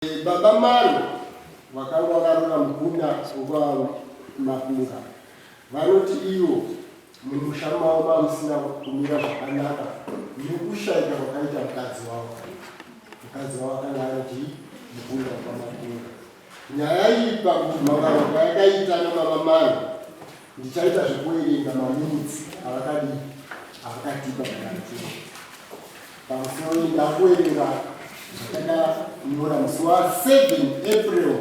Baba Marwa vakanga vakarora mukunda wekwaMapunga vanoti ivo mumusha mavo mamusina kumira zvakanaka nekushaika kwakaita mukadzi wavo. Mukadzi wavo akanga ari mukunda wekwaMapunga. Nyaya iyi pakumhangarwa kwayakaita namama Marwa ndichaita zvekuverenga maminitsi avakadii avakatipa pakati pamusoro ndakuverenga zvatakanyora musi wa7 April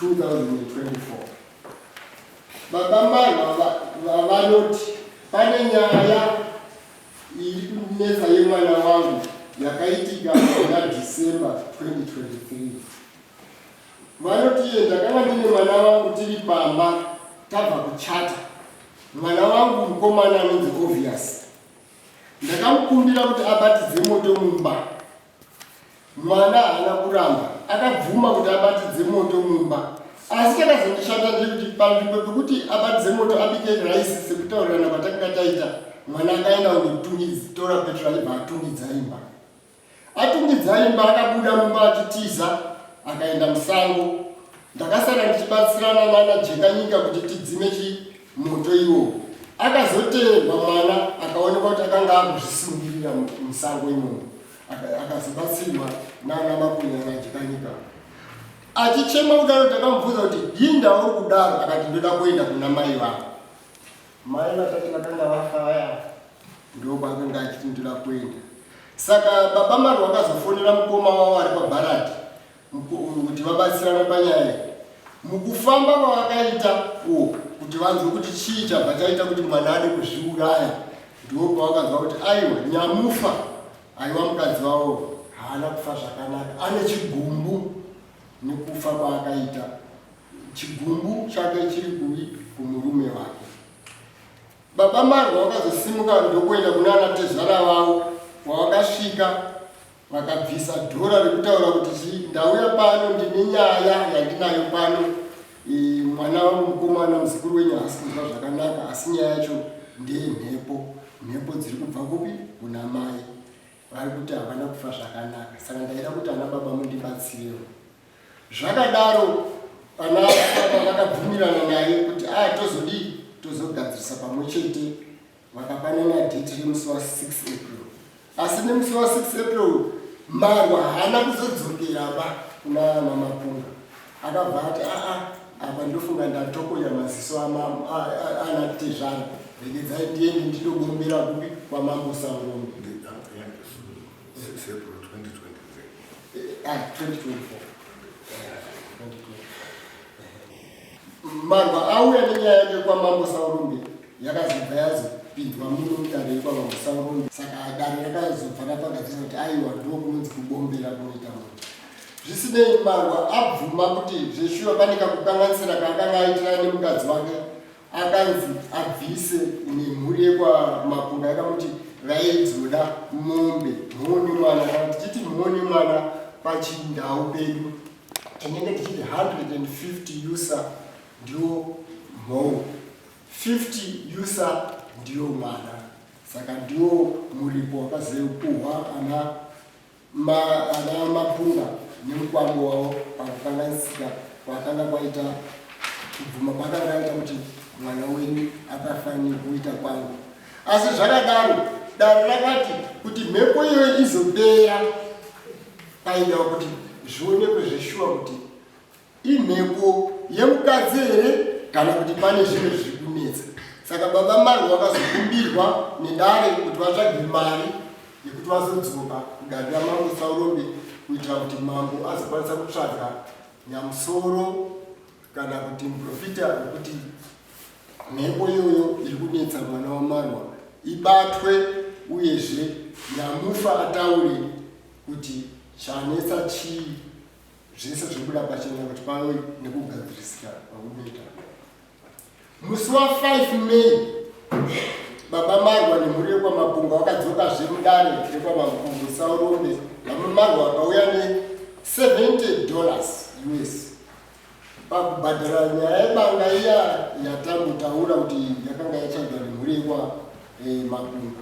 2024. Baba Marwa vanoti pane nyaya iri kunetsa yemwana wangu yakaitika muna December 2023. Vanoti iye ndakanga ndine mwana wangu tiri pamba tabva kuchata. Mwana wangu mukomana anonzi Obvious. Ndakamukumbira kuti abatidze moto mumba. Mwana haana kuramba, akabvuma kuti abatidze moto mumba. Asi chakazondishata ndechekuti panzvimbo pekuti abatidze moto abike raisi sekutaurirana kwatakanga taita, mwana akaenda kundotora petrol aibva atungidza imba. Atungidza imba akabuda mumba achitiza akaenda musango. Ndakasara ndichibatsirana nana Jekanyika kuti tidzime chi moto iwowo. Akazoteerwa mwana akaonekwa kuti akanga akuzvisungirira musango imomo. Akazobatsirwa nana Makunya naJekanyika. Achichema kudaro takamubvunza kuti hinda uri kudaro akati ndoda kuenda kuna mai vako. Mai vatati vakanga vafa vaya ndokwaakanga achiti ndoda kuenda. Saka baba Marwa vakazofonera mukoma wavo ari kwaBharati kuti vabatsirane panyaya iyi. Mukufamba kwavakaita uko kuti vanzwe kuti chii chabva chaita kuti mwana ade kuzviuraya, ndipo pavakanzwa kuti aiwa nyamufa aiwa mukadzi wavo haana kufa zvakanaka, ane chigumbu nekufa kwaakaita. Chigumbu chake chiri kuvi kumurume wake. Baba Marwa vakazosimuka ndokuenda kuna ana tezvara vavo kwavakasvika vakabvisa dhora rekutaura kuti chii ndauya pano ndine nyaya yandinayo pano e, mwana wangu mukomana muzukuru wenyu haasi kunzwa zvakanaka asi nyaya yacho ndeyemhepo mhepo dziri kubva kupi kuna mai vari kuti havana kufa zvakanaka saka ndaida kuti ana baba mundibatsirewo Zvakadaro ana baba vakabvumirana naye kuti a ah, tozodii tozogadzirisa pamwe chete vakapanana date remusi wa6 April. Asi nemusi wa6 April Marwa haana kuzodzokera ba kuna ana Mapunga. Akabva ati aa ah, apa ndofunga ndatokonya maziso ana tezvara regedzai ndiende ndinogombera kupi kwamambo Saurombe. 6 April 2023. 2024. Marwa auya nenyaya yake kwamambo Saurombe yakazobva yazopindwa muno mudare yekwamambo Saurombe saka dare rakazobva rapagadzirisa kuti aiwa ndokunonzi kubombera kunoita munhu zvisinei Marwa abvuma kuti zveshuwa pane kakukanganisira kaakanga aitira nemukadzi wake Akanzi abvise nemhuri yekwaMapunga yakamuti vaidzoda mombe mhou nemwana kana tichiti mhou nemwana pachindau pedu tinenge tichiti 150 usa ndiwo mhou 50 usa ndiyo mwana saka ndiwo muripo wakazopuhwa ana Ma, ana Mapunga nemukwambo wavo pakukanganisika kwakanga kwaita kubvuma kwakanga aita kuti mwana wenyu akafanira kuita kwangu. Asi zvakadaro dare rakati kuti mhepo iyoyo izopera paidawo kuti zvionekwe zveshuwa kuti Imhepo yemukadzi here kana kuti pane zvimwe zviri kunetsa? Saka baba Marwa vakazokumbirwa nedare kuti vatsvage mari yekuti vazodzoka kudare raMambo Saurombe kuitira kuti mambo azokwanisa kutsvaga nyamusoro kana kuti muprofita wekuti mhepo iyoyo iri kunetsa mwana waMarwa ibatwe uyezve nyamufa ataure kuti chanetsa chii Zvese zvinobuda pachena kuti pave nekugadzirisika kwakunoita. Musi wa 5 May Baba Marwa nemhuri yekwaMapunga vakadzokazve mudare rekwaMapungu Saurombe. Baba Marwa vakauya ne 70 dollars US pakubhadhara nyaya yebanga iya yatambotaura kuti yakanga yatsvagwa nemhuri yekwa eh, Mapunga.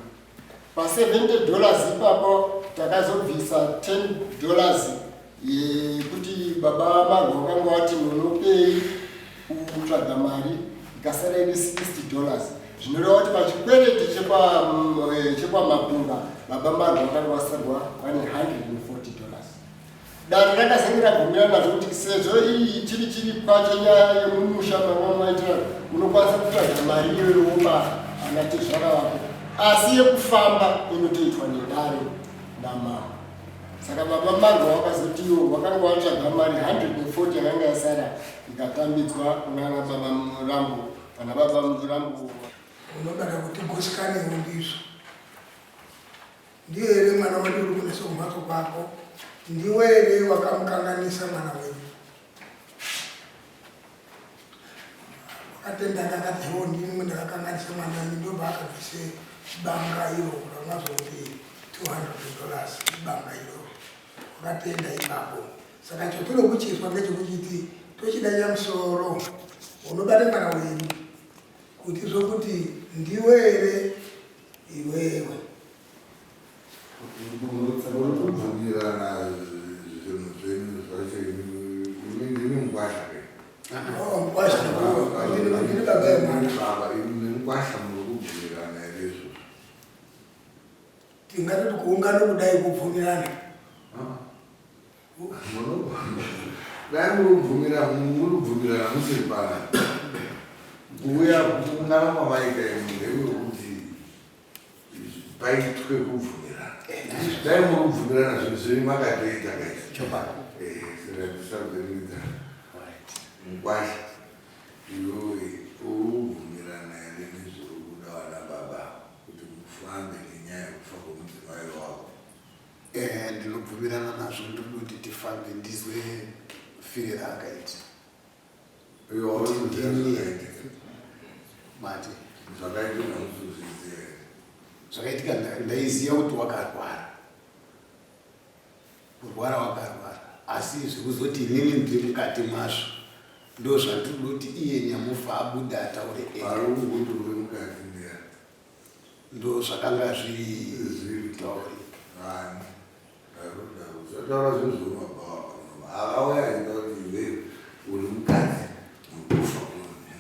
Pa 70 dollars ipapo takazobvisa 10 dollars. Yekuti baba Marwa vakanga vati munopei kutsvaga mari ikasara iri 60 dollars zvinoreva kuti pachikwereti chekwaMapunga baba Marwa vakanga vasarwa vane 140 dollars. Dare rakazenge rabvumirana nazvo kuti sezvo iyi chiri chiripwa chenyaya yemumusha manga maitira unokwanisa kutsvaga mari iyoyo wopa ana tezvara vako asi yekufamba inotoitwa nedare namambo. Saka baba Marwa vakazotiwo vakanga vatsvaga mari 140 yakanga yasara ikatambidzwa kunana baba Murambo ana baba Murambo. Unobada kuti gosikanewo ndizvo. Ndiye here mwana wedu uri kunetsa kumhatso kwako? Ndiwe here wakamukanganisa mwana wedu? Wakatenda akati hewo ndini ndakakanganisa mwana wenyu ndobva akabvise banga iro ramazoti 200 dollars ibanga iro wakatenda ipapo. Saka chotode kuchiiswa ngechekuchiti tochida nyamusoro unobata mwana wenyu kuti zvokuti ndiwe here iwewe. Muri kubvumirana zvinhu zvenyu zvacho imi ndimi mukwasha ke? Oh, mukwasha ndini baba yemwana. Baba imi nemukwasha muri kubvumirana here izvozvo? Tingatoti kuungana kudai kubvumirana. Dai muri kubvumira muri kubvumirana musiri pana. Kuuya kuungana kwamaita imi ndekuti paitwe kubvumirana. Dai muri kubvumirana zvinhu zvenyu makatoita guys. Chokwadi. Eh, saka tisabviriridza. Mukwasha iwewe uri kubvumirana here nezviri kuda vana baba kuti mufambe nenyaya yekufa kwemudzimai wako? Eh, ndinobvumirana nazvo ndiri kuti tifambe ndizwe fire raakaita. Kuti ndini mati zvakaitika uzozviziva here? Zvakaitika ndaiziva kuti wakarwara. Kurwara wakarwara asi zvekuzoti inini ndiri mukati mazvo ndozvandiri kuti iye nyamufa abude ataure ega. Ari kukuti uri mukati ndiani? Ndozvakanga zviri taurika. Vani ndaruda usataura zvinhu zveumabhawa akauya achida kuti iwewe uri mukadzi mukufa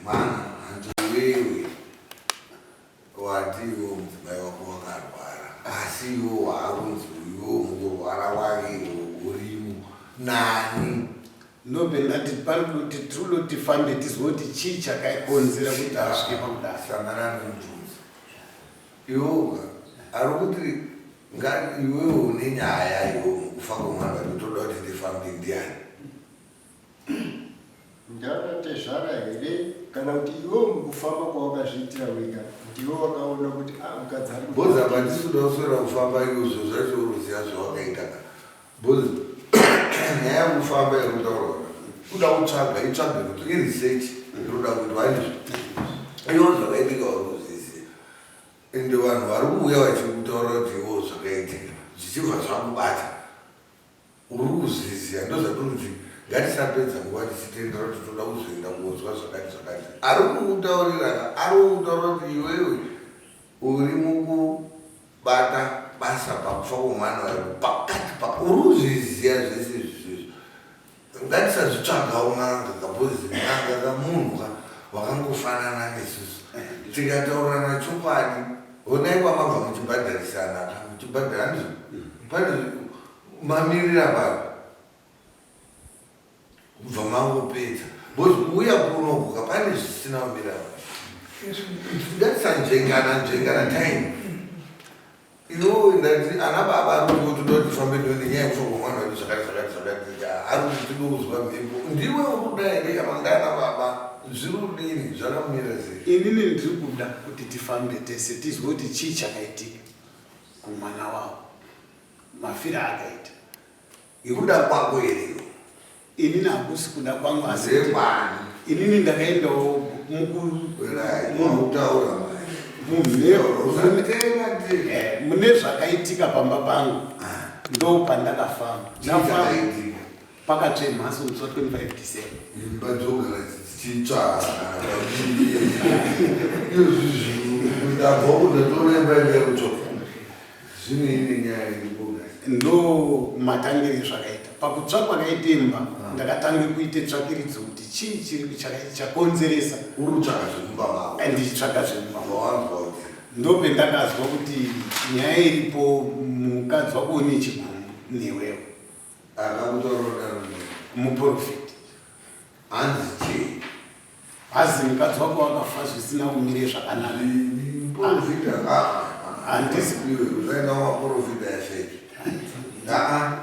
mwana hanzi iwewe wati iwe mudzimai wako wakarwara asi iwe waakunzi iwe mukurwara kwake iwe urimo nani Nobe ndati pari kuti tiri kuti tifambe tizwe kuti chii chakakonzera kuti asvike pakudaro. Sangana nemubvunzo. Iwoga ari kuti nga iwewe une nyaya iwe mukufa kwemwana wedu toda kuti tifambe ndiani? Ndana tezvara here kana kuti iwewe mukufamba kwawakazviitira wega ndiwe wakaona kuti ah mukadzi ari Bhozi apa ndisi kuda kuswera kufamba izvo zvacho uruziva zvawakaita ka. Bhozi nyaya yekufamba yekutaurwa kuda kutsvaga itsvage kuti iresearch inoda kuti vandizvo iwo zvakaitika uri kuzviziva ende vanhu vari kuuya vachikutaura kuti iwo zvakaitika zvichibva zvakubata uri kuzviziva ndozvatinonzi ngatisapedza nguva tichitendera kuti toda kuzoenda kunzwa zvakati zvakati ari kukutaurira ka ari kukutaurira kuti iwewe Uri mukubata basa pakufa kwemwana wako pakati pa uri kuzviziva zvese izvi izvi ngatisazvitsvagawo n'anga kabozi n'anga kamunhu ka wakangofanana nesusu tikataurirana chokwadi honai kwamabva muchibhadharisana ka muchibhadhara handizvo pane mamirira pano Kubva mangopedza because kuuya kunoku ka pane zvisina kumira ngatisanzvengana nzvengana time iwo ndati ana baba ari kuti toda kuti tifambe ndo nenyaya yekufa kwemwana wedu zvakati zvakati zvakati ari kuti tide kuzwa mhepo ndiwe uri kuda here kana ndana baba zviri kudini zvakamira sei inini ndiri kuda kuti tifambe tese tizwe kuti chii chakaitika kumwana wavo mafiro aakaita Ikuda kwako here iwe? Inini hakusi kuda kwangu asi Zvekwani. Inini ndakaendawo mukutaura mune zvakaitika pamba pangu ah. ndo pandakafamba pakatsve mhaso musi wa 25 December imba dzogara dzichitsva izvozvi ndabva kundatoona imba inga yekutsva zvinei nenyaya iripo ndo matangire zvakaita. Pakutsva kwakaita imba ndakatange kuite tsvakiridzo kuti chii chiri chakonzeresa. Uri kutsvaga zvemumba mako. Eh, ndichitsvaga zvemumba mako. Wanzwa kuti ndopendakazwa kuti nyaya iripo mukadzi wako une chigumbu newewo. Akakutaura kudaro muprofiti. Hanzi chii? Hazi mukadzi wako wakafa zvisina kumire zvakanaka. Muprofita handisi iwe usaenda maprofita efeki. Aa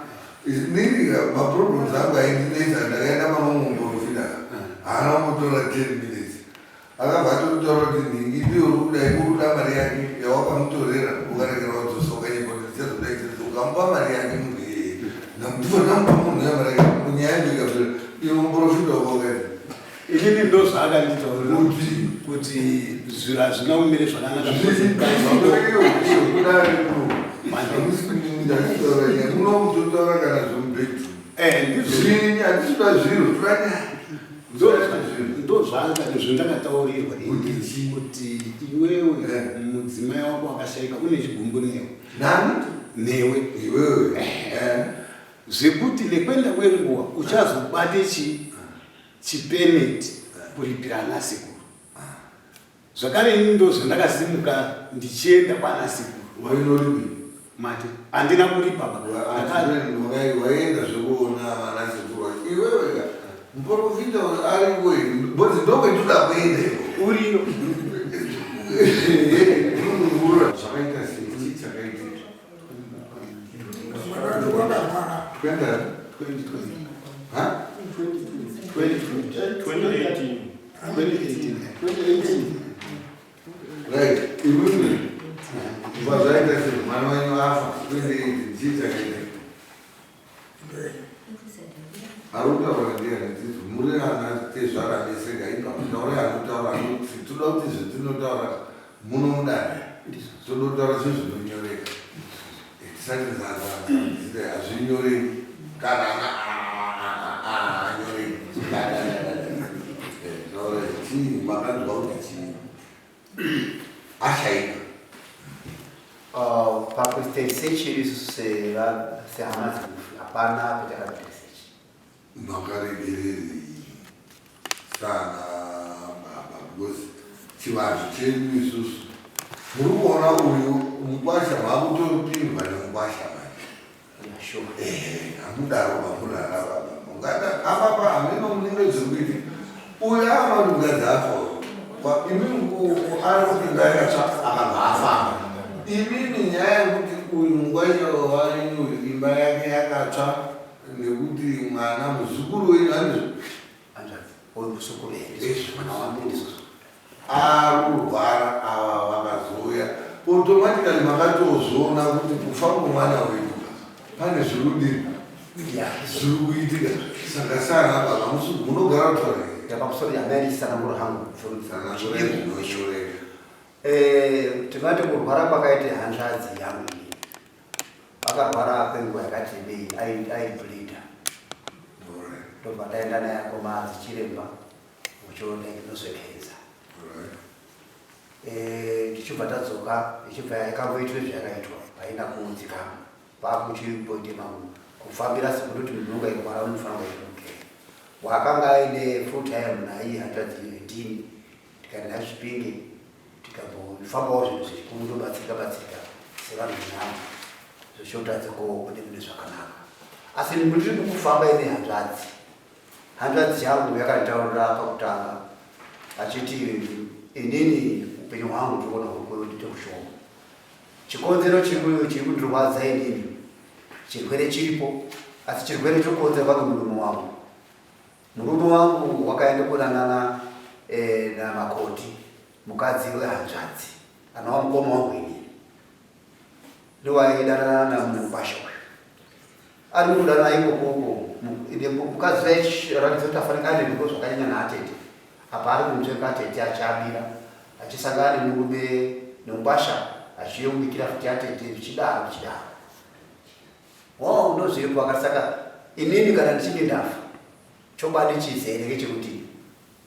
nini maproblems angu aindinetsa ndakaenda pano muprofita haana kumbotora 10 minutes akabva atotaura kuti nhingi ndiyo uri kuda uri kuda mari yake yawakamutorera ukaregera wadzosa ukanyepa kuti ndichazodai ukamupa mari yake munhu iyeye ndibva ndamupa munhu uya mari yake nyaya ndoikapera iwe muprofita wakaita Inini ndozvaakanditaurira kuti kuti zviro hazvina kumire zvakanaka. Munokutotaura kana zvomubedroom. Eh, ndizvo. Handisida zviro, ndozvaanga zvandakataurirwa kuti iwewe eh. mudzimai wako akashaika une chigumbu newe. Nani? Newe. Iwewe. Eh. eh. Zvekuti nekuenda kwenguva uchazobate chii? Chipeneti kuripira ana sekuru. Zvakare ini ndozvandakasimuka ndichienda kwana sekuru. Wainoripi? Mati handina kuripa baba. Waienda zvekuona vana sekuru iwewe ka muprofita ariko here because ndokwetinoda kuenda iko. Uriyo. Zvakaita sei? Chii chakaitika? Kwenda 2020. Ha? 2020. 2018. 2018. 2018. Right. Imimi. Kubva zvaita sei? Mwana wenyu afa. 2018. Chii chakaita? Ari kutaura ndiani? Titi muri ana tezvara mese ngaipa. Taurai anotaura anoti toda kuti zvatinotaura muno mudare. Toda kutaura zvinhu zvinonyoreka. Tisati zazazazite hazvinyoreki. Kana ana anyoreki. Taurai chii makanzwa kuti chii? Ashaika. Pakuita research yedu isusu sehama dzemufi hapana patakaita research. Makaregererei sana baba because chivanhu chedu isusu muri kuona uyu mukwasha makutopindwa nemukwasha manje. Hamudaro mamurara baba. Mungada apapa hameno munenge zviri kuitika. Uyu ava mukadzi afa uyu. Imimi ari kuti imba yakatsva akabva afamba. Imimi nyaya yekuti uyu mungwasha wenyu uyu imba yake yakatsva nekuti mwana muzukuru wenyu handizvo? Hanzvadzi, uyu muzukuru here? Mwana wangu ndizvozvo. Arurwara ava vakazouya automatically makatozviona kuti kufa kwemwana wenyu pane zvirudini zviri kuitika saka sana baba munogara kutaura pamusoro yamaisanangura hangu sanangura zvinonyoreka eh, tingati kurwara kwakaita hanzvadzi yangu ini akarwara kwenguva yakati rebei aibleeda ndobva ndaenda naye akoma chiremba uchiodiagnose cancer eh, tichibva tadzoka ichibva yakamboitwe zvayakaitwa haina kudzikama pakuchimboite mamwe kufambira sekutoti munhu unonga irwara unofanira kuita wakanga aine full time naiye hanzvadzi ndini tikaenda naye chipinge tikambofambawo zvinhu zvichikundobatsirika batsirika sevanhu venyama zvichotadza kubude mune zvakanaka asi ndiri kufamba ine hanzvadzi Hanzvadzi yangu yakanditaurira pakutanga achiti inini upenyu hwangu ndikuona hurikuite kushoma. Chikonzero chiri kundirwadza inini chirwere chiripo asi chirwere chiri kukonzerwa nemurume wangu. Murume wangu wakaenda kudanana eh, namakoti mukadzi wehanzvadzi anova mukoma wangu inini ndowaidanana namukwasha uyu Ari kudana ikoko uko mukadzi airatidza kuti afanira ane rudo zvakanyanya naatete apa ari kunzvenga atete achiabira achisangana nemurume nemukwasha achiyomubikira futi atete zvichidaro zvichidaro wow ndozviripo akati saka inini kana ndichinge ndafa chokwadi chizere ngechekuti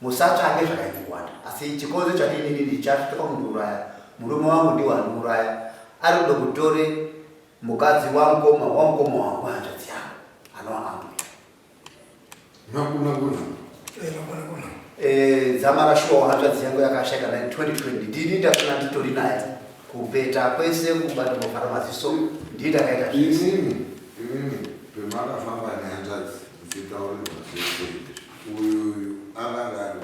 musatsvake zvakanyanya kuwanda asi chikonzo chati inini ndichasvika pakundiuraya murume wangu ndiwo andiuraya ari kuda kutore Mukadzi wamukoma wamukoma wangu hanzvadzi yangu. Mwana waambuya. Makuna kuna. Eh, makuna kuna. Eh, dzamara shuwa hanzvadzi yangu yakashaika naye 2020 ndini ndakanga nditori naye kupeta kwese kubata kuvhara maziso ndini ndakaita zvese. Imimi, imimi pemakafamba nehanzvadzi muchitaurirwa zvese uyu uyu akanga ari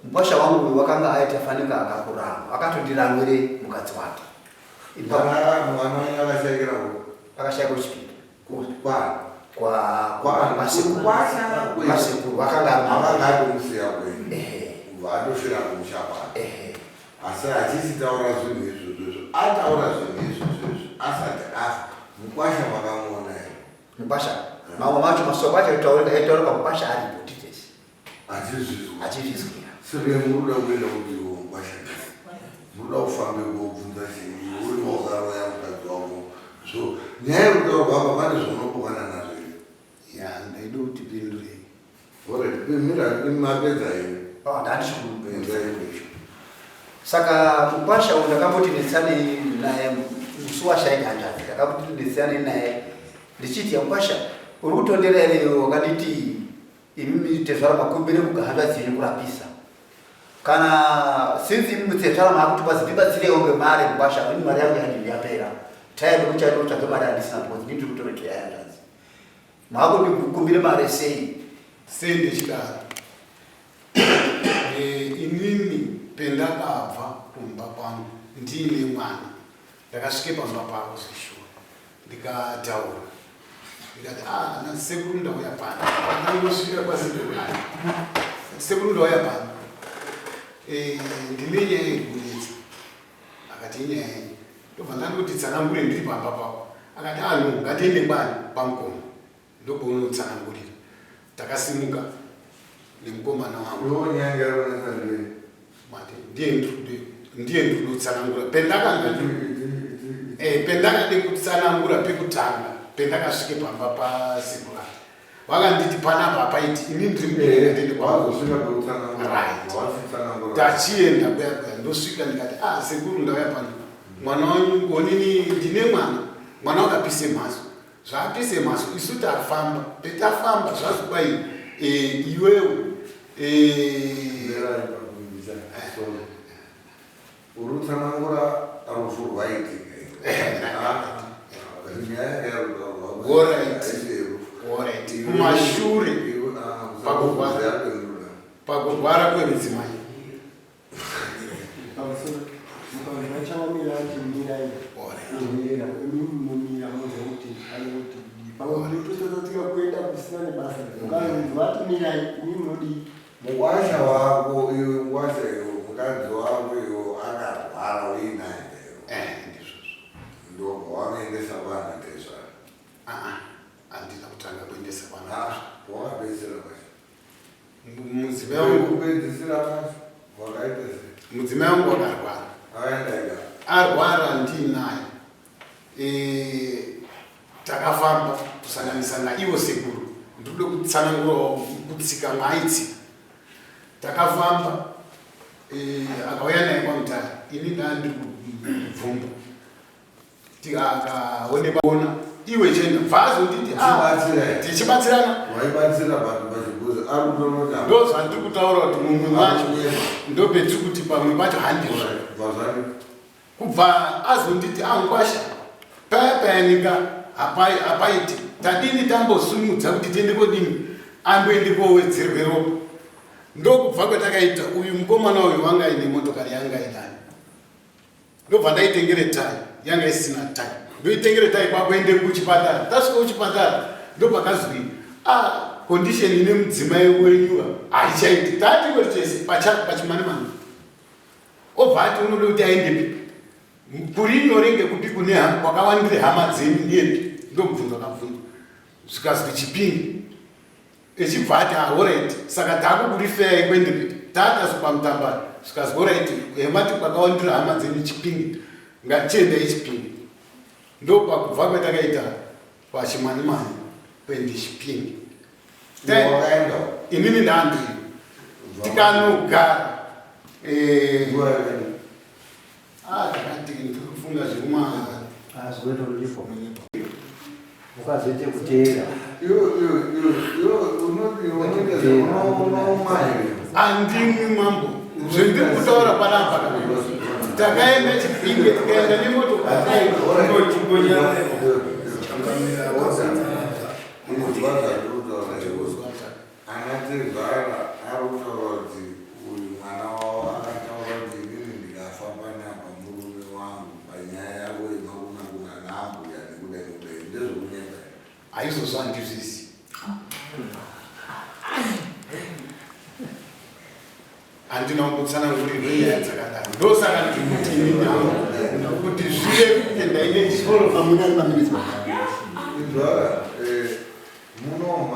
Mukwasha wangu uyu wakanga aita fanika akakuramba akatondiramwire mukadzi wake. Mwana mwana wenyu akashaikira ku Akashaika kuchipinda. Kwa kwa kwa kwasekuru vakanga akanga atomusiya kwenyu. Ehe. Kubva atofira kumusha kwake. Ehe. Asi achisitaura zvinhu izvozvo izvo ataura zvinhu izvozvo izvo asati afa mukwasha makamuona here? Mukwasha mamwe macho masoko acho aitaurika aitaurika mukwasha aripo titesi. Achizvizwa. Achizvizwira. Saka muruda kuenda kupi mukwasha? Muruda kufambe kobvunza chii? Uri wakaroya mukadzi wako. So nyaya yekutaurwa apa pane zvaunopokana nazvo here? Ya, ndaida kuti pindurei. Alright, mira mapedza here? Oh, ndandisikuendza Saka mukwasha uyu ndakamboti netsanei naye musi washaika hanzvadzi ndakamboti netsanei naye ndichiti mukwasha uri kutondera here wakanditi Imimi tezvara makumbire kuhanzvadzi yenyu kurapisa kana since imimi tezvara makuti ndibatsirewo ngemari mukwasha ini mari yangu yandini yapera time yekuchaenda kutsvaga mari handisina because ndini ndiri kutorekeya hanzvadzi makundikumbire mari sei sei ndechidaro eh, inini pendakabva kumba kwangu ndiine mwana Ndakasvike pamba pavo zveshuwa ndikataura ndikati ah ana sekuru ndauya pano ndangosvika kwasekuru aya sekuru ndauya pano eh, ndine nyaya iri kunetsa akati inyaya yenyu ndobva ndandoti tsanangure ndiri pamba pavo akati ah no ngatiende kwani kwamukoma ndopaunotsanangurira takasimuka nemukomana wangu ndiye ndiye ndikutsanangura pendakanga eh, pendakade kutsanangura pekutanga pendakasvike pamba pasekuru vakanditi panapa hapaiti ini ndiri tachienda kuya kuya ndosvika ndikati ah sekuru ndauya pano mwana wanyu onini ndine mwana mwana wakapise mhaso Zvaapise mhaso isu tafamba petafamba zvazi kwai e, iwewe e, uri kutsanangura rufu rwaitika kumashure pakurwara kwemudzimai Mukwasha wako iwe mukwasha iwe mukadzi wako iwe akarwara uinaye eh, ndizvozvo ndobva wakaendesa kwana tezvara ah, handina kutanga kuendesa kwana ah, wakapedzisira kwacho Mudzimai wangu kupedzisira kwacho wakaita sei? Mudzimai wangu wakarwara. Akaenda ega. Arwara ndinaye. E, takafamba kusanganisa naivo sekuru. Ndikuda kutsanangura kutsika maaitsika. Takafamba e, akauya naye kwaMutare. Ini ndandiri kubvumba. Akaonekwa ona iwe chenda bvazonditi ah, tichibatsirana waibatsira vanhu pachibhuzi ari kutonoda ndo zvandiri kutaura kuti mumwe macho ndopetiri kuti pamwe pacho handizvo kubva azonditi angwasha ah, paya payanika hapaiti tadini tambosumudza kuti tiende kodini amboende kowedzerwe ropa ndokubva kwatakaita uyu mukomana uyu wanga aine motokari yanga inayo ndobva ndaitengere tai yanga isina tai ndoitengere tai kwakuende kuchipatara tasvika kuchipatara ndopakazwi ah condition ine mudzimai wenyu haichaiti tatingori tese pachimanimani obva ati unoda kuti aendepi kuri nyore ngekuti kune kwakawandire hama dzenyu ndiyepi ndobvunzwa kabvunzwa zvikazwi chipingi Echibva ati ah horaiti saka takukurifeyai kuendepi taakazo pamutambara zvikazi horaiti hemati kwakawandira hama dzenyu chipingi ngatiendei chipingi ndopakubva kwatakaita pachimanimani kuende chipingi inini ndandiri tikanogara eh, ah, takati ndikufunga zvekumwa ah, Ukazoite kuteera. Andimwi mambo zvendiri kutaura panapa takaenda chipinge tikaenda nemotokari. Ana tezvara ari kutaura kuti uyu mwana wavo akataura kuti inini ndikafa panapa murume wangu panyaya yavo yemakunakuna naambuya nekudai nekudai ndezvekunyepa here? Haizvozvo handizvizi. Handina kumbotsanangurirwa nyaya dzakadaro. Ndosaka ndiri kuti inini hangu kuti zvireruke ndaine Chikoro pamuna maminitsi. Inzwara, eh, Munoma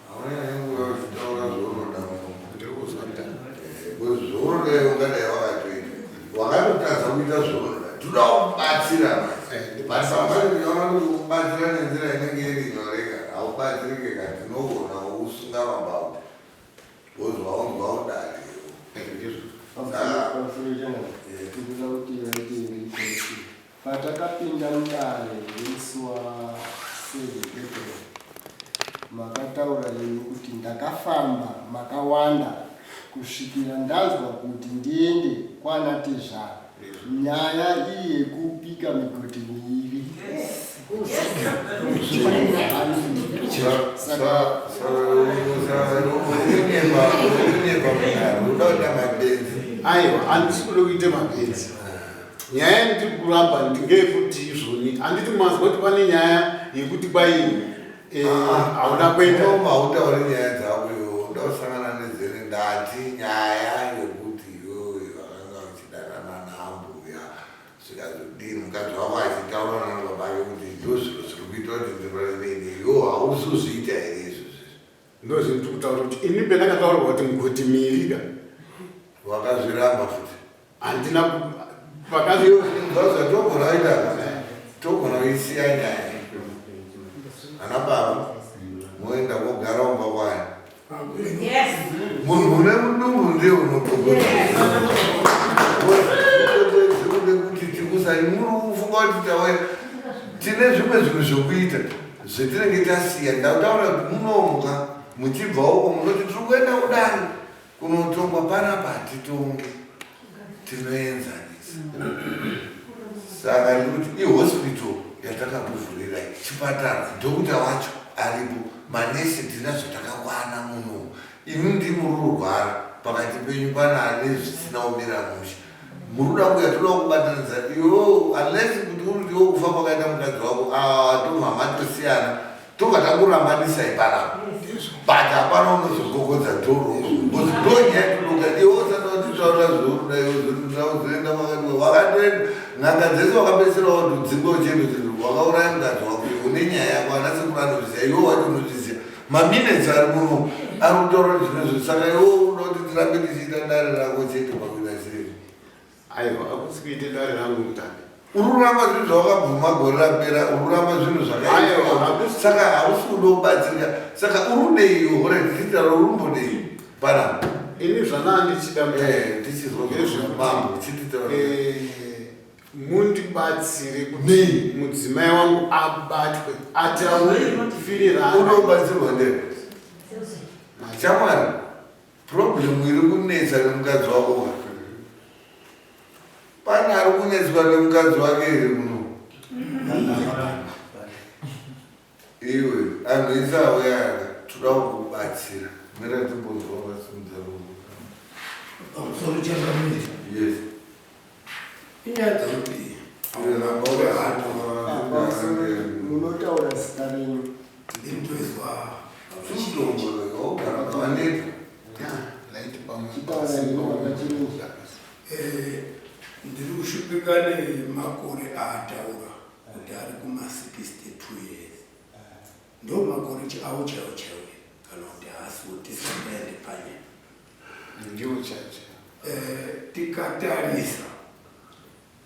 haunyanyi kuuya uchitaura zvaunoda muno. Ndiri kuzwa mutana. Because zvaunoda iwe ungadai wakatoita. Wakatotadza kuita zvaunoda. Toda kubatsira manje. Eh, But pamari ndinoona kuti kubatsira nenzira inenge iri nyoreka haubatsirike ka tinogona kukusunga mabauta. Because waunzwa udare iwe. Eh, ndizvo. Pamusoro changu. Ndinoda kuti vaite Patakapinda mudare nemusi wa 7 April makataura imi kuti ndakafamba makawanda kusvikira ndanzwa kuti ndiende kwana tezvara. Nyaya iyi yekupika migoti miiri. Saka Aiwa, handisi kuda kuita mapenzi. Nyaya yandiri kuramba ndingeyekuti izvoni handiti mazwa kuti pane nyaya yekuti kwai eh, hauna kuenda. Hautauri nyaya dzako iwe unoda kusangana nedzere ndati nyaya yekuti iwewe vakanga vachidanana naambuya zvikazodii mukadzi wako achitaura nababa vake kuti ndozviro zviri kuita kuti ndirarame iwe hausi kuzviita here izvozvo. Ndozvindiri kutaura kuti ini pendakataurwa kuti mugoti mirika. Wakazviramba futi. Handina pakazvi Ndozvatogona kuita. Togona kuisiya nyaya. Ana baba moenda kogara kumba kwayo. Yes. Munhu une mudumbu ndiye unopopota. Zvikude kuti tikusai muri kufunga kuti tauya tine zvimwe zvinhu zvokuita. Zvetinenge tasiya ndakutaura kuti munomuka muchibva uko munoti tiri kuenda kudare kunotongwa panapa hatitonge tinoenzanisa saka ndikuti ihospital yatakakuvhurirai chipatara dhokota wacho aripo manesi tina zvatakakwana muno imi ndimi muri kurwara pakati penyu pana ane zvisina kumira mushe Muri kuda kuuya toda kubatanidza iwewe unless kuti uri ndiwe kufa kwakaita mukadzi wako ah, tobva matosiyana tobva takurambanisa ipanapa but hapana unozogogodza dhoro because ndonyaya todoka iwe usati watitaura zvaunoda iwe zvinoda uzoenda kwakati wakatoenda n'anga dzese wakapedzisira watodzingwa uchienda kuti wakauraya mukadzi wako iwe une nyaya yako ana sekuru anozviziva iwe wacho unozviziva Maminutes ari muno ari kutaura zvinezvo saka iwe unoda kuti tirambe tichiita dare rako chete pakuita sei? Aiwa, hakusi kuita dare rangu mutambi. Uri kuramba zvinhu zvawakabvuma gore rapera, uri kuramba zvinhu zvakaitika. Saka hausi kuda kubatsirika. Saka uri kudei iwe? Hore tichitaura uri kumbodei panapa? Ini zvanaa ndichida eh, tichizwa mambo chititaura. Eh, Mundibatsire kuti mudzimai wangu abatwe ataure firi rake. Unobatsirwa ndee shamwari, problem iri kunetsa nemukadzi wako ka pane ari kunetswa nemukadzi wake here muno? Iwe anhu ese auya aka toda kukubatsira mira timbonzwa vasimudza ruoko. Pamusoro changamire. Yes. Inyaya dzakuti munotaura zita renyu. Ndinotoizwa ndiri kushupika nemakore aataura kuti ari kuma 62 years ndo makore awo chaiwo chaiwo kana kuti haasiwo tisingaende panyaya Ndiwo chaicho. Eh, tikatarisa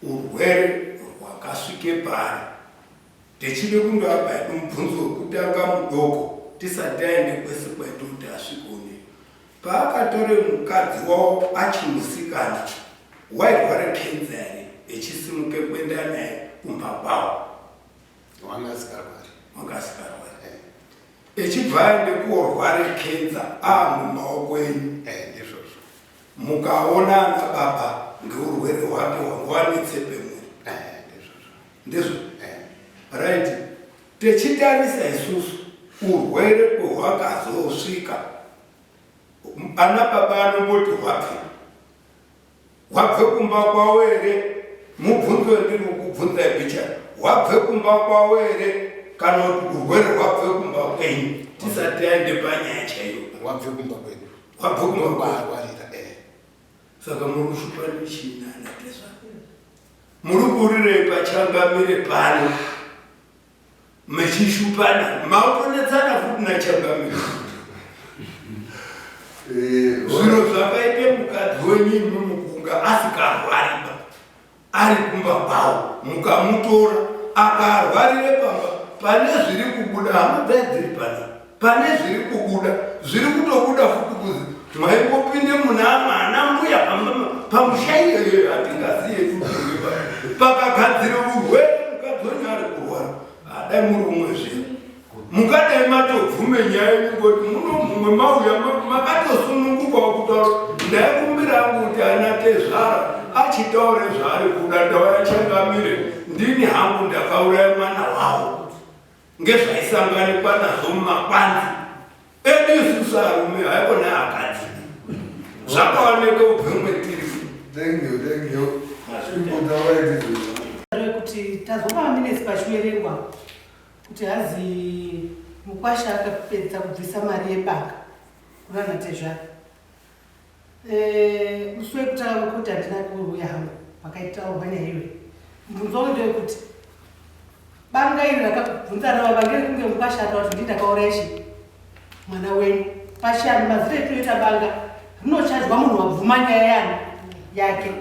urwere rwakasvike pari techide kundoapa hedu mubvunzo wekutanga mudoko tisati taende kwese kwaitoti asvikone paakatore mukadzi wavo achimusikana wairwara kenza here echisimuke kuenda naye kumba kwavo Wanga asikarwari. Wanga asikarwari. Echibva aende kuorware kenza aamumaoko enyu. Eh, ndizvozvo. Mukaona ana baba ngeurwere hwake hwanga wanetse pemuri. Eh, ndizvozvo. Ndizvo? Eh. Right. Techitarisa isusu urwere kwehwakazosvika ana baba anomboti hwabve hwabve kumba kwavo here mubvunzo wendiri kukubvunza bicha hwabve kumba kwavo here kana kuti urwere hwabve kumba kwenyu tisati taende panyaya chaiyo hwabve kumba kwedu hwabve kumba kwaarwarira eh. Saka muri kushupa nechii nana tezvara muri kuurirei pachangamire pano mechishupana makutonetsana futi nachangamire eh, zviro zvakaite mukadzi wenyu imi mukunga asikarwariba ari kumba kwawo mukamutora akarwarire pamba pane zviri kubuda hama dzai dziri pana pane zviri kubuda zviri kutobuda futi kuzi maimbopinde muna mwana mbuya pamusha iyoyo hatingaziye pakagadzira urwere mukadzi wenyu ari kurwara adai muri umwe zvenyu mukadai matobvume nyaya yenyu ngoti muno mumwe mauya makatosunungukawo kutaura ndaikumbira hangu kuti ana tezvara achitaure zvaari kuda ndauya changamire ndini hangu ndakauraya mwana wavo ngezvaisanganikwa nazvo mumakwanzi edu isusu arume haikona akadzi zvakaoneka ubve mwetiri Thank you, thank you. Kuti tazwa pamaminetsi pachiverengwa kuti hazi mukwasha akapedza kubvisa mari yebanga kunana tezvara eh, musi wekutanga wekuti handina kuuya hangu pakaitaurwa nyaya iyoyo mubvunzo wangu ndewekuti banga iri rakabvunza ana baba ngere kunge mukwasha ataura kuti ndii ndakauraya chi mwana wenyu pashanu mazita etinoita banga rinochajwa munhu wabvuma nyaya yani yake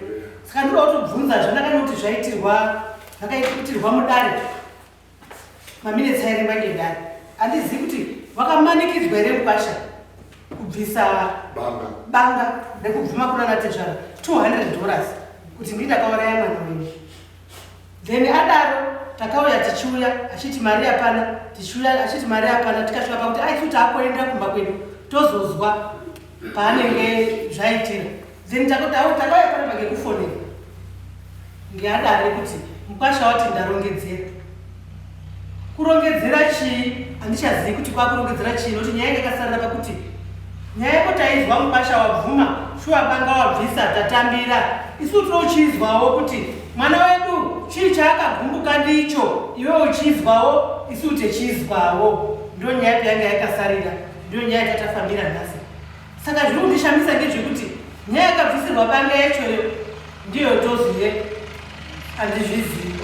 saka ndinoda kutobvunza zvandakanoti zvaitirwa zvakaitirwa mudare maminetsi airengwa ngedare handizivi kuti wakamanikidzwa here mukwasha kubvisa banga rekubvuma kuna natezvara 200 dollars kuti ndii ndakauraya mwana wenyu then adaro takauya tichiuya achiti mari hapana tichiuya achiti mari hapana tikasvika pakuti aiti kuti akoenda kumba kwedu tozozwa paanenge zvaitira then takauya pana pangekufonera ngeadare kuti mukwasha wati ndarongedzera kurongedzera chii handichazivi kuti kwakurongedzera chii nokuti nyaya yanga yakasarira pakuti nyaya yako taizwa mukwasha wabvuma shuwa banga wabvisa tatambira isu tinochizwawo kuti mwana wedu chii chaakagumbuka ndicho iwe uchizwawo isu techizwawo ndo nyaya yanga yakasarira ndiyo nyaya yatatafambira nhasi Saka zviri kundishamisa ngezvekuti nyaya yakabvisirwa banga yachoyo ndiyo tozive handizvizivi.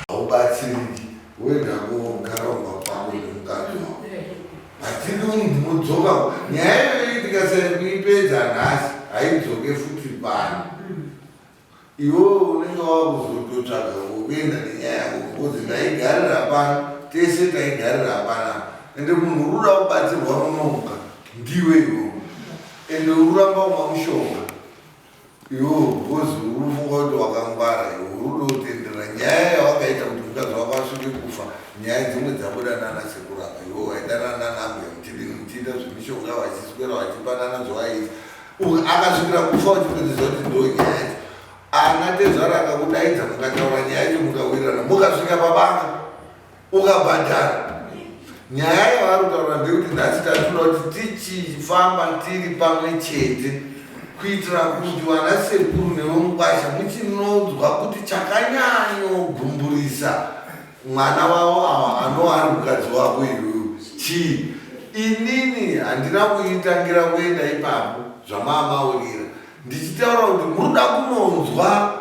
Haubatsiriki wega kugara kumba kwako nemukadzi wako. Hatidi ndinodzoka nyaya iyoyi tikasaya kuipedza nhasi haidzoke futi pano. Iwewe unenge wakuzototsvaga kwekuenda nenyaya yako because ndaigarira pano tese taigarira panapa ende munhu uri kuda kubatsirwa unomuka ndiwe iwewe ende uri kuramba kumwa mushonga iwewe because uri kufunga kuti wakangwara iwe uri kuda kutendera nyaya yawakaita kuti mukadzi wako asvike kufa nyaya dzimwe dzabuda nana sekuru apa iwe waidanana nana ambuya muchidini muchiita zvemishonga vachiswera vachipanana zvawaiita akasvikira kufa uchipedzisa kuti ndo nyaya yacho ana tezvara akakudaidza mukataura nyaya yacho mukawirirana mukasvika pabanga ukabhadhara nyaya yavari kutaura ndeyekuti nhasi tatoda kuti tichifamba tiri pamwe chete kuitira kuti vana sekuru nevemukwasha muchinonzwa kuti chakanyanyogumburisa mwana wavo ava anova ari mukadzi wako iwewe chii inini handina kuitangira kuenda ipapo zvamaamaurira ndichitaura kuti munoda kunonzwa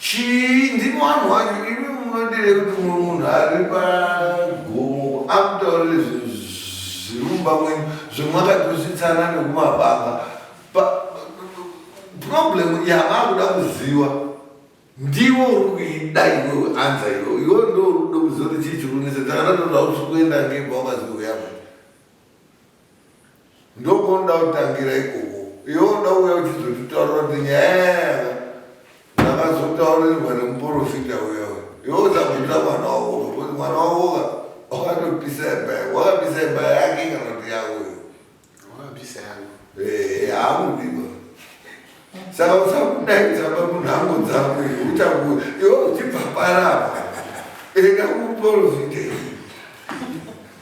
chii ndimi vanhu vacho imi munodirei kuti mumwe munhu ari pagomo akutaurire zvinhu zviri mumba mwenyu zvemwakatosvitsana nekumabanga problem yamakuda kuziva Ndiwe uri kuida iwewe anza iwewe iwewe ndo uri kuda kuziva kuti chii chiri kunetsa takatatoda usi kuenda ngemba wakazi uya manje ndokwaunoda kutangira ikoko iwe unoda kuuya uchizotitaurira kuti nyaya yaya ndakazotaurirwa nemuporofita uya uya Iwe usabvunza mwana wako because mwana wako wakatopisa imba yako. Wakapisa imba yake kana kuti yako iwe. Wakapisa yangu. Eh, haamudi ba. Saka usakudaidza pamunhango dzako iwe uchaku iwe uchibva parapa. Enda kuprofite.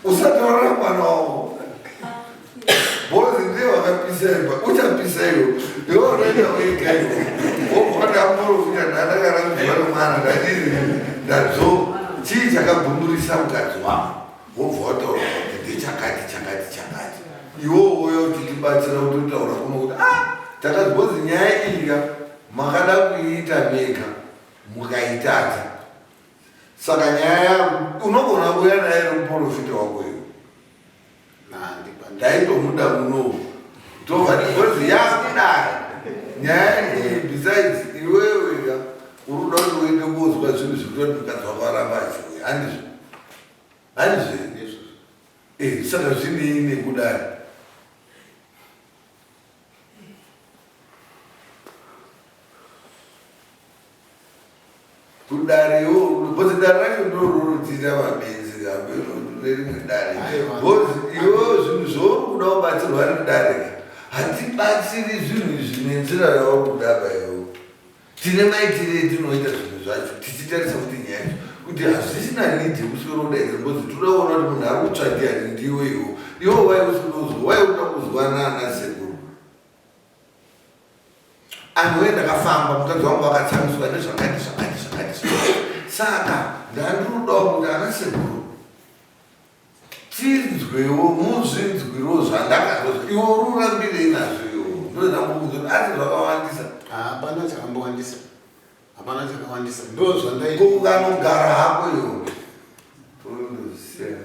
Usataura mwana wako. Bozi ndiye wakapisa imba, uchapisa iwe. Iwe unoenda wega iwe. Wobva ndamuprofita ndandakarambidzwa nemwana ndadini ndadzoka. Chii chakagumurisa mukadzi wako? Wobva wataura kuti ndechakati chakati chakati. Iwe wouya uchitibatsira kutotaura kuno kuti ah takati bozi nyaya iyi ka makada kuiita mega mukaitadza. Saka nyaya yako unogona kuuya naye nemuprofita wako iwe. Ndaitomuda muno tobva because yakudai nyaya iyi besides iwewe ka uri kuda kuti uende kozwa zvinhu zvekuti kuti mukadzi wako aramba achiuya handizvo handizvo eh, saka zvinei nekudai Kudare iwo because dare racho ndororotiita mabenzi nerimwe dare because iwo zvinhu zvauri kuda kubatsirwa nedare ka hatibatsiri zvinhu izvi nenzira yauri kuda ba iwo tine maitire etinoita zvinhu zvacho tichitarisa kuti nyaya yacho kuti hazvisina need yekuswera kudaidza because toda kuona kuti munhu ari kutsva ndiani ndiwe iwo iwo wai usina kuzwa wai uda kuzwa nana sekuru Anhu wee ndakafamba mukadzi wangu akatsamwiswa nezvakati zvakati zvakati zvakati saka ndandinodawo kuti ana sekuru tinzwewo muzvinzwirewo zvandakazwa iwe uri urambirei nazvo iwo ndozvandambokunzwa kuti asi zvakawandisa hapana chakambowandisa hapana chakawandisa ndo zvandai ko ukanogara hako iwo tondozisiya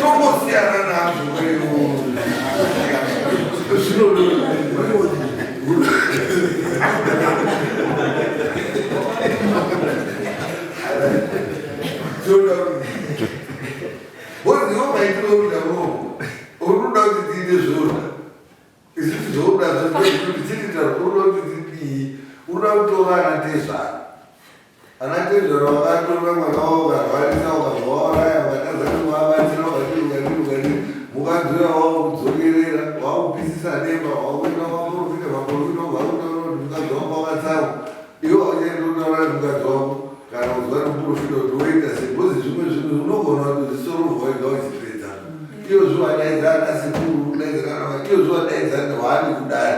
Tongosiyana nazvo Unoda kuti tiite zvoda Isusu zvoda zvekuti tichiita unoda kuti tidii unoda kutora ana tezvara ana tezvara wakatora mwana wavo ukarwarisa ukabva wauraya ukatadza nekuvabatsira ukadii ukadii ukadii mukadzi uya wakudzokerera wakupisisa nemba wakuenda waprofita maprofita obva akutaura kuti mukadzi wako wakatsamwa iwe hauchaendi kutaura nemukadzi wako kana kuzwa nemuprofita kuti woita sei bhozi zvimwe zvinhu unogona kutozvisorovha wega uchipedza Iyo zuva daidza ana sekuru kudaidza nana mai iyo zuva daidza hwani kudare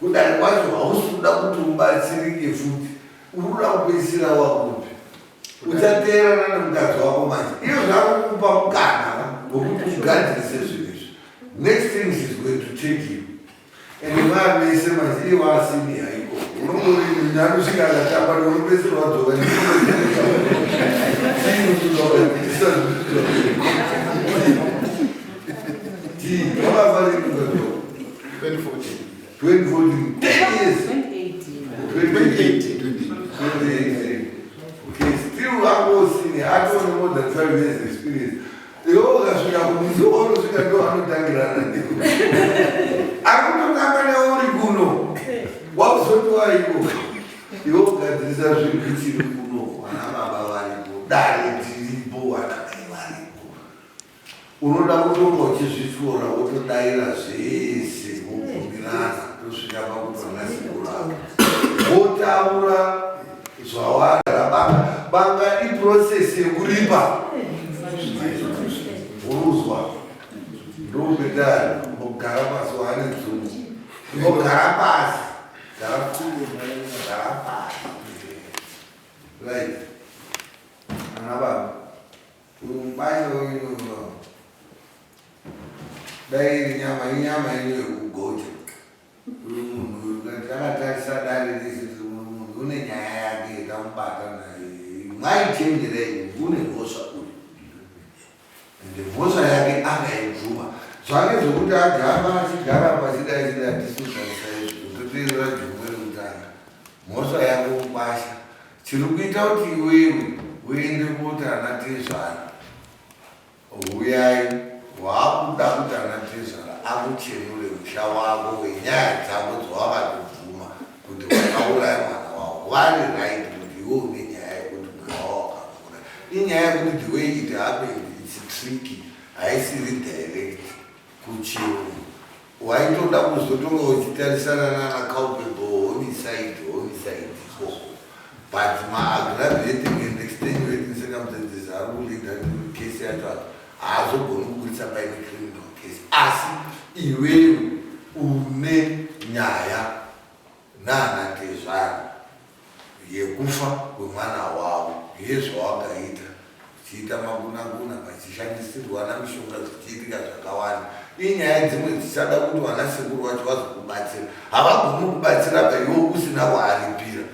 kudare kwacho hausi kuda kuti ubatsirike futi uri kuda kupedzisira wakupi uchateerana nemukadzi wako manje iyo zvakukupa mukana wekuti ugadzirise zvinhu izvi next thing is going to take you and vamese manje iye waasini haiko unongori anosvika akatamba unopedzisira wadzoka Still, I'm senior. I don't know more than 5 years experience. Iwe ukasvika kumusi waunosvika ndo anotangirana newe. Akutotanga newe uri kuno. Wakuzoti waiko. Iwe ugadzirisa zvinhu ichiri kuno. Vana baba varipo. Dare tiripo. Vana mai varipo. Unoda kutonga uchizvityora wotodaira zvese wobvumirana tosvika pakuti vana sekuru ava. Wotaura zvawada banga banga iprocess yekuripa uruzwa ndopedari mbogara pasi waane dzungu mbogara pasi gara gara pasi right ana baba uyu uyu dai iri nyama inyama ino yekugocha Uyu munhu uyu takatarisa dare rese tiri munhu une nyaya yake tamubata naye mwaichenjerei une mhosva uyu ende mhosva yake akaibvuma zvake zvekuti agamba achigara pachidai chidai hatisi kutarisa izvo toteerera jongwe rekutanga mhosva yako mukwasha chiri kuita kuti iwewe uende koti ana tezvara huyai waakuda kuti ana tezvara akuchenure musha wako wenyaya dzako dzawakatobvuma kuti wakauraya mwana wako. Vari right kuti iwe une nyaya yekuti mwana wako wakamuuraya. Inyaya yekuti the way it happened it's tricky, haisiri direct kuchirungu. Waitoda kuzotonga uchitarisana nana culpable homicide, homicide ikoko. But maaggravating and extenuating circumstances ari kuleada case yacho haazogoni kuburitsa paine criminal case. Asi iwewe une nyaya nana tezvara yekufa kwemwana wavo yezvawakaita uchiita makunakuna pachishandisirwana mishonga zvichiitika zvakawanda. Inyaya dzimwe dzichada kuti vana sekuru vacho vazokubatsira. Havagoni kubatsira pa iwe usina kuaripira.